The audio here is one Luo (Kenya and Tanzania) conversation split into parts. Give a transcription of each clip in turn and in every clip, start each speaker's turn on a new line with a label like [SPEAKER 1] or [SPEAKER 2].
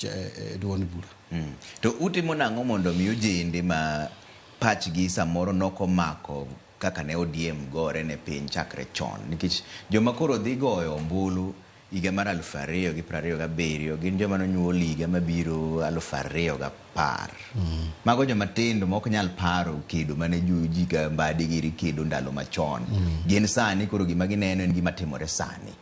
[SPEAKER 1] e duond bura.
[SPEAKER 2] To utimo nang'o mondo mi ojende ma pachgi samoro nokomako kaka ne ODM gore ne piny chakre chon? Nikech joma koro dhi goyo ombulu higa mar 2027 gin joma nonyuol higa mabiro 2010. Mago joma tindo ma ok nyal paro kedo mane ji ka Mbadi giri kedo ndalo machon. Gin sani koro gima gineno en gima timore sani.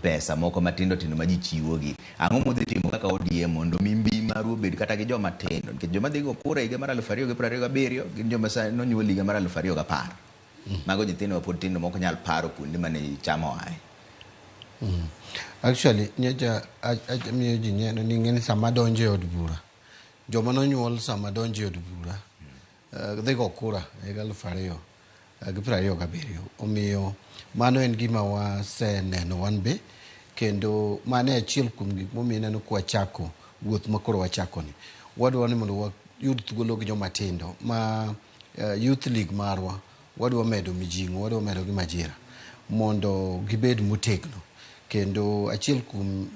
[SPEAKER 2] Pesa moko matindo tindo ma ji chiwogi. Ang'o mudhi timo kaka ODM mondo mi mbi maru obed kata gi joma tindo? Nikech joma dhi go kura higa mar 2027 gin joma sani nonyuol higa mar 2010. Mago nyithindo mapod tindo mok nyal paro kuonde mane chama oaye.
[SPEAKER 1] Actually, nyocha miyo ji neno ni ng'eni sama donjo e od bura, joma nonyuol sama donjo e od bura dhi go kura e higa 2027. Omiyo mano en gima waseneno wan be, kendo mano e achiel kuom gik momiyo ineno kwachako wuoth ma koro wachako ni. Wadwa ni mondo wayud thuolo gi joma tindo ma youth league marwa, wadwa medo mijing'o, wadwa medo gi majira mondo gibed motegno. Kendo achiel kuom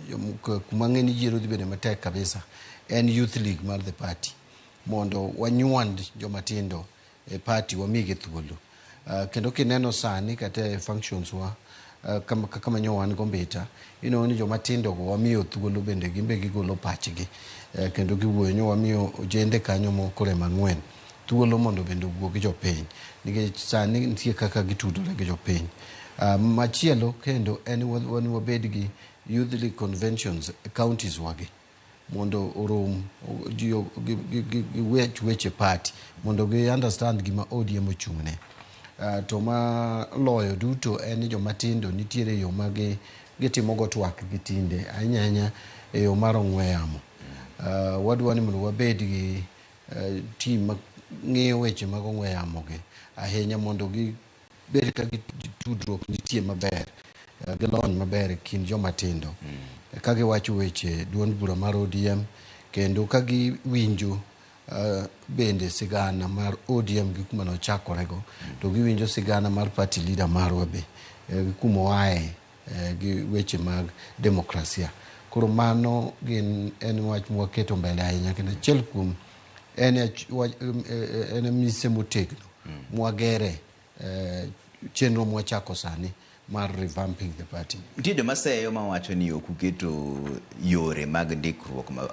[SPEAKER 1] kuma ng'e ni yiero dhi bedo matek kabisa en youth league mar the party, mondo wanywand joma tindo e party, wamigi thuolo. Kendo kineno sani kata e functions wa kaka manyo wan go Mbita, ineno ni joma tindo go wamiyo thuolo bende gin be gigolo pachgi kendo giwuoyo. Nyo wamiyo ojende kanyo moko rem ang'wen thuolo mondo bende owuo gi jopiny, nikech sani nitie kaka gitudore gi jopiny. Machielo kendo en wan wabed gi youth league conventions e counties wagi mondo orom ji giwech weche party mondo gi understand gima ODM ochung'ne. To maloyo duto en ni joma tindo nitiere yo ma gitimo go twak gi tinde ahinya ahinya e yo mar ong'we yamo. Wadwa ni mondo wabed gi team ma ng'iyo weche mag ong'we yamo gi ahinya mondo gibed ka tudruok nitie maber gi lony maber e kind joma tindo ka giwacho weche duond bura mar ODM, kendo ka giwinjo bende sigana mar ODM gi kuma nochakorego, to giwinjo sigana mar party leader marwa be gi kuma oaye gi weche mag demokrasia. Koro mano gin en wach mwaketo mbele ahinya, kendo achiel kuom en en mise motegno mwagere chenro mwachako sani mar revamping the party.
[SPEAKER 2] Nitie joma seyo mawacho ni ok uketo yore mag ndikruok ma